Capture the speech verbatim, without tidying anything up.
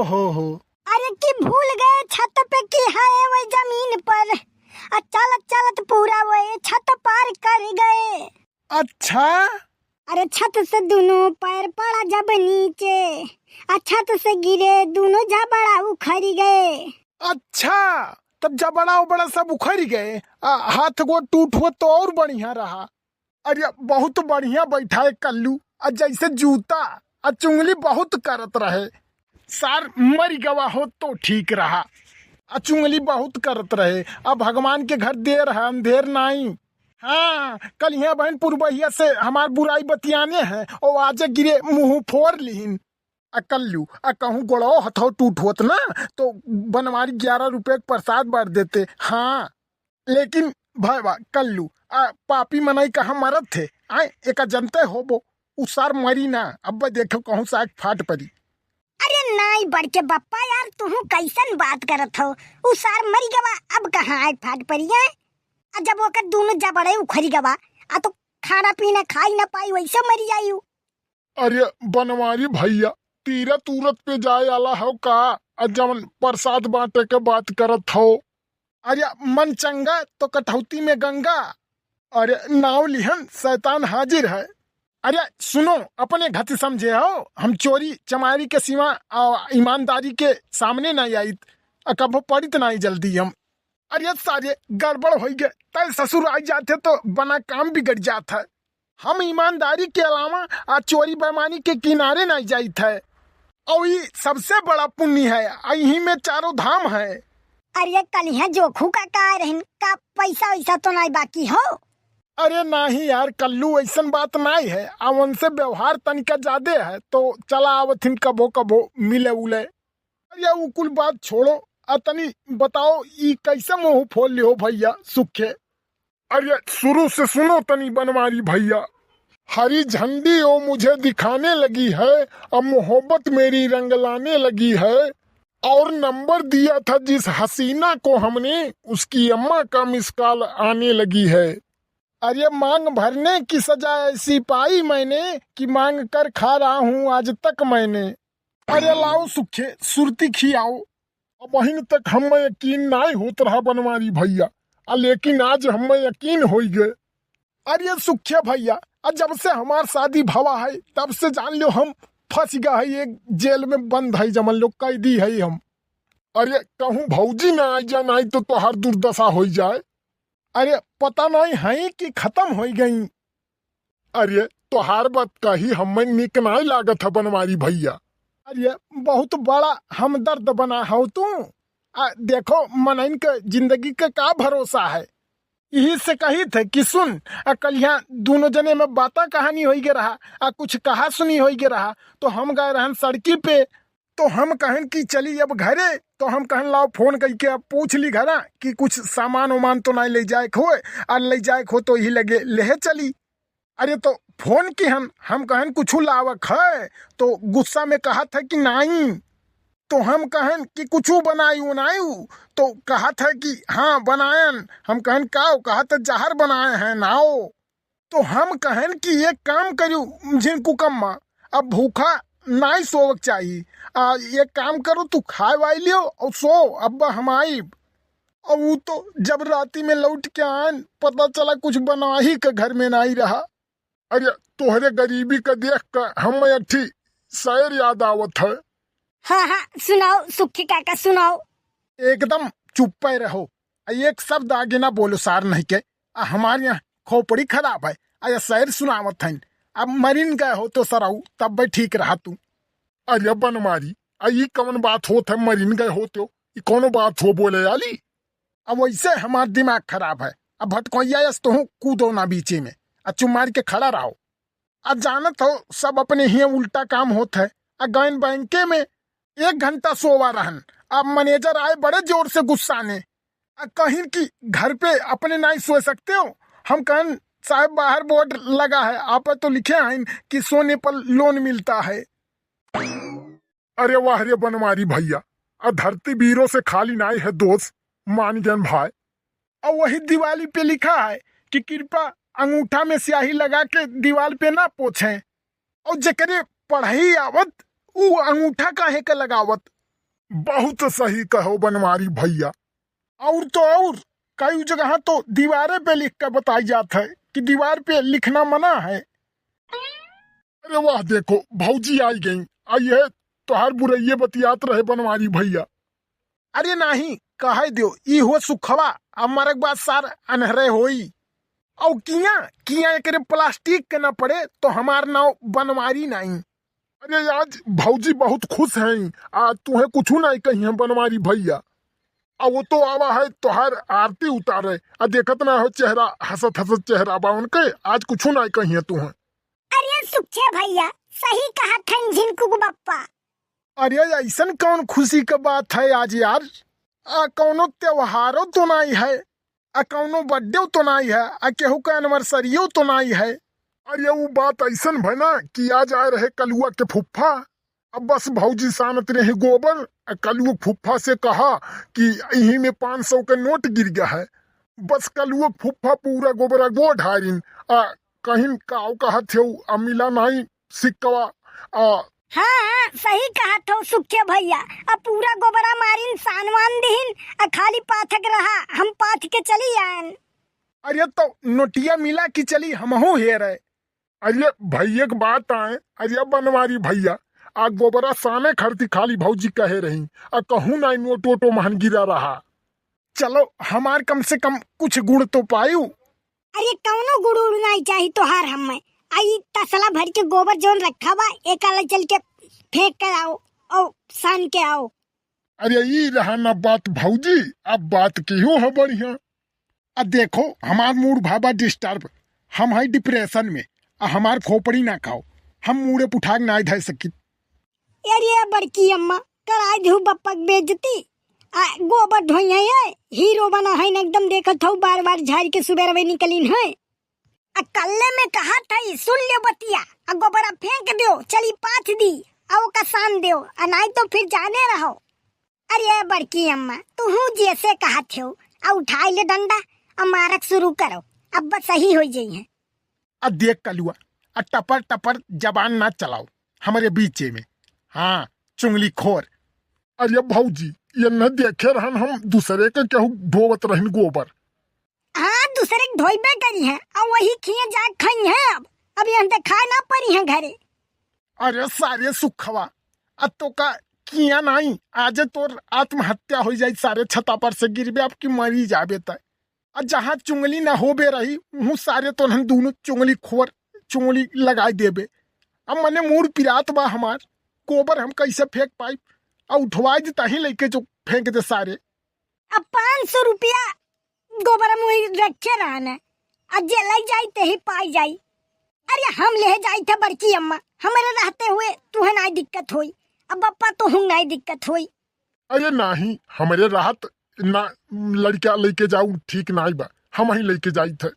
हो हो। अरे कि भूल गए छत पे कि है वही जमीन पर, आ चलत चलत पूरा वही छत पार कर गए। अच्छा। अरे छत से दोनों पैर पड़ा जब नीचे, आ छत से गिरे दोनों जबड़ा उखड़ गए। अच्छा, तब जबड़ा उबड़ा सब उखड़ गए, आ, हाथ गोड़ टूट हो तो और बढ़िया रहा। अरे बहुत बढ़िया बैठा है कल्लू, आ जैसे जूता, आ चुंगली बहुत करत रहे। सार मर गवा हो तो ठीक रहा, आ चुंगली बहुत करत रहे। अब भगवान के घर देर है, अंधेर नाई। हाँ, कल यहाँ बहन पुरबहिया से हमार बुराई बतियाने हैं, और आजे गिरे मुँह फोर लिहिन। आ कल्लू, आ कहूँ गोड़ो हथो टूट होत ना, तो बनवारी ग्यारह रुपये के प्रसाद बांट देते। हाँ, लेकिन भयवा कल्लू, आ पापी मनई कहाँ मरत थे? आए, एका जनते होबो, उ सार मरी ना, अब देखो कहूँ से आग फाट परी। अरे नाई बड़के बप्पा यार, तुहू कैसन बात करत हो? उ सार मरी गवा, अब कहाँ आग फाट परी है? आ जब ओकर दोनों जबड़े उखरी गवा, आ तो खाना पीना खाई ना पाई, वैसे मरी जाई उ। अरे बनवारी भैया, तीरथ उरत पे जाए आला हो का? आ जवन प्रसाद बांटे के बात करत हो। अरे मन चंगा तो कठौती में गंगा। अरे नाव लिहन शैतान हाजिर है। अरे सुनो, अपने घति समझे हो, हम चोरी चमारी के सिवा आ, ईमानदारी के सामने नहीं आइत, आ कबो पड़ित नहीं जल्दी हम। अरे सारे गड़बड़ होइ गए, तय ससुर आ जाते तो बना काम बिगड़ जात है। हम ईमानदारी के अलावा आ चोरी बेईमानी के किनारे नहीं जाइत है। और ये सबसे बड़ा पुण्य है, आ यही में चारों धाम है। अरे कलिया जोखू का का रहन का पैसा वैसा तो नहीं बाकी हो? अरे नहीं यार कल्लू, ऐसन बात नहीं है, आ उनसे व्यवहार तनिका ज्यादा है, तो चला आवथिन कबो कबो मिले उले। अरे उ कुल बात छोड़ो, आ तनी बताओ ई कैसे मुंह फोल लिहो भैया सुखे? अरे शुरू से सुनो तनी बनवारी भैया। हरी झंडी वो मुझे दिखाने लगी है, अब मोहब्बत मेरी रंग लाने लगी है। और नंबर दिया था जिस हसीना को हमने, उसकी अम्मा का मिस कॉल आने लगी है। अरे मांग भरने की सजा ऐसी पाई मैंने कि मांग कर खा रहा हूँ आज तक मैंने। अरे लाओ सुखे सुरती खियाओ। अबहिन तक हमें यकीन नाई होत रहा बनवारी भैया, आ लेकिन आज हमें यकीन होई गए। अरे सुखे भैया, आ जब से हमार शादी भवा है तब से जान लो हम फंस गए है, एक जेल में बंद है, जमन लोग कैदी है हम। अरे कहूँ भौजी ना आ जा, नाई तो तोहार दुर्दशा होई जाए। अरे पता नहीं है कि खत्म होई गई। अरे तोहार बात कही हमें निक नाई लागत है बनवारी भैया। अरे बहुत बड़ा हमदर्द बना हो तू। आ देखो मनइन के जिंदगी के का भरोसा है। यही से कही थे कि सुन, आ कल यहाँ दोनों जने में बाता कहानी होई गे रहा, आ कुछ कहा सुनी होई गे रहा, तो हम गए रहन सड़की पे, तो हम कहन कि चली अब घरे, तो हम कहन लाओ फोन करके अब पूछ ली घरा कि कुछ सामान उमान तो नहीं ले जाए के होए, और ले जाए के हो तो यही लगे लेहे चली। अरे तो फोन किहन, हम कहन कुछ लावक है, तो गुस्सा में कहत है कि नाई। तो हम कहन कि कुछ बनाई उनाई, तो कहत है कि हाँ बनायन। हम कहन का? कहत है जहर बनाए हैं नाओ। तो हम कहन कि एक काम करियो झिनकू कम्मा, अब भूखा नाई सोवक चाही। आ, एक काम करो, तू खाए वाई लियो और सो, अब हम आइब। और वो तो जब राती में लौट के आन, पता चला कुछ बनाही का घर में नाई रहा। अरे तोहरे गरीबी का देख कर हम एक ठी शायर याद आवत है। हाँ हाँ, सुनाओ सुखी काका, सुनाओ। एकदम चुप्पे रहो, आ एक शब्द आगे ना बोलो सार नहीं के। आ हमारे यहाँ खोपड़ी खराब है, आ ये शायर सुनावत हैं। अब मरिन गए हो तो सराऊ तब भी ठीक रहा तू। अरे बनवारी, आ ई कवन बात होत है, मरिन गए हो तो ई कौनो बात हो बोले आली? अब वैसे हमार दिमाग खराब है, अब भटकोइया यस तोहूँ कूदो ना बीचे में, आ चुप मार के खड़ा रहो। आ जानत हो सब अपने ही उल्टा काम होत है। आ गयन बैंके में एक घंटा सोवा रहन, अब मैनेजर आए बड़े जोर से गुस्साने, आ कहिन कि घर पे अपने नाई सो सकते हो। हम कहन साहब बाहर बोर्ड लगा है, आप तो लिखे हैं कि सोने पर लोन मिलता है। अरे वाह रे बनवारी भैया, आ धरती बीरो से खाली नाई है दोस्त, मान गयन भाई। और वही दिवाली पे लिखा है कि कृपा अंगूठा में स्याही लगा के दीवाल पे ना पोछें। और जेकरे पढ़ाई आवत, ऊ अंगूठा काहे के लगावत? बहुत सही कहो बनवारी भैया। और तो और, कई जगह तो दीवारे पे लिख के बताई जात है कि दीवार पे लिखना मना है। अरे वाह, देखो भौजी आई गई। आ ये तोहार बुरइये बतियात रहे बनवारी भैया। अरे नाही, कहे दियो, ई हो सुखवा, अब मरक बाद सार अनहरे होई। औ किया, किया एकरे प्लास्टिक के न पड़े तो हमार नाव बनवारी नाही। अरे आज भौजी बहुत खुश हैं, आ तुहे कुछ नाही कही है बनवारी भैया। आ वो तो आवा है तोहार आरती उतारे, आ देखत ना हो चेहरा, हंसत हंसत चेहरा बा उनके, आज कुछ नाही कही है तुहे। अरे सुखे भैया, सही कहत हन झिनकुक बप्पा। अरे ऐसन कौन खुशी के बात है आज यार? आ कौनो त्योहारो तो नाही है, आ कौनो बर्थडे तो नाही है, आ केहू का एनिवर्सरियो तो नाही है। अरे उ बात ऐसन भय ना कि आज आए रहे कलुआ के फुफ्फा, अब बस भौजी सानत रही गोबर, आ कलुआ फुफ्फा से कहा कि इही में पाँच सौ के नोट गिर गया है। बस कलुआ फुफ्फा पूरा गोबरा गो ढारिन, आ कहिन काव कहत हो, आ मिला नाही सिक्कवा, आ हाँ, हाँ, सही कहत हो सुखे भैया। अब पूरा गोबरा मारिन सानवान दिहिन, आ खाली पाथक रहा, हम पाथ के चली आयन। अरे तो नोटिया मिला कि चली हमहू हेरे। अरे भैया के बात आए, अरे बनवारी भैया, आ गोबरा साने खरती खाली भौजी कहे रही, आ कहूँ नाही नोट वोटो महन गिरा रहा। चलो हमार कम से कम कुछ गुण तो पायू। अरे कौनो गुड़ उड़ नाही चाही तोहार हमें। आई तसला भर के गोबर जौन रखा बा, एका ले चल के फेंक के आओ और सान के आओ। अरे ई रहा ना बात भौजी, अब बात केहू हो बढ़िया। आ देखो हमार मूड भाबा डिस्टर्ब, हम है डिप्रेशन में, आ हमार खोपड़ी ना खाओ, हम मूड़े पुठाक नाही धर सकित। अरे बड़की अम्मा, कराई देहु बप्पा के बेइज्जती। आ गोबर ढोई है ये, हीरो बना है न एकदम, देखत हऊ बार बार झाड़ के सुबेरवे निकलिन है। आ कल्ले में कहत हई, सुन ले बतिया, आ गोबरा फेंक देओ, चली पाथ दी, आ ओका सान देओ, आ नाही तो फिर जाने रहो। अरे बड़की अम्मा, तुहू जैसे कहत हो, आ उठाई ले डंडा, आ मारक शुरू करो, अब बस सही हो जाई है। आ देख कलुआ, आ टपर टपर जबान ना चलाओ हमरे बीचे में। हाँ, चुंगली खोर। अरे भौजी, ये न देखे रहन हम दूसरे के केहू ढोवत रहन गोबर। हाँ, दूसरे के ढोइबे करी है, आ वही खिए जाके खाई है अब। अब यहाँ देखाए ना परी है घरे। अरे सारे सुखवा, आ तो का किया नाही, आज तोर आत्महत्या हो जाई, सारे छता पर से गिरबे, अब की मरी जाबे तय। आ जहाँ चुंगली ना होबे रही, उहू सारे तोहन दूनो चुंगली खोर, चुंगली लगाई देबे। अब मने मूड़ पिरात बा हमार, गोबर हम कैसे फेंक पाई? आ उठवाई दे, ताही लेके जो फेंक दे सारे। अब पाँच सौ रुपया गोबर हम वही रखे रहन है, आ जे लई जाई तेही पाई जाई। अरे हम ले जाई थे बड़की अम्मा, हमारे रहते हुए तुहे नाही दिक्कत होई, अब बप्पा तो हूँ नाही दिक्कत होई। अरे नाही, हमरे रहत ना लड़का लेके जाऊ ठीक नाही बा, हम ही लेके जाई थे।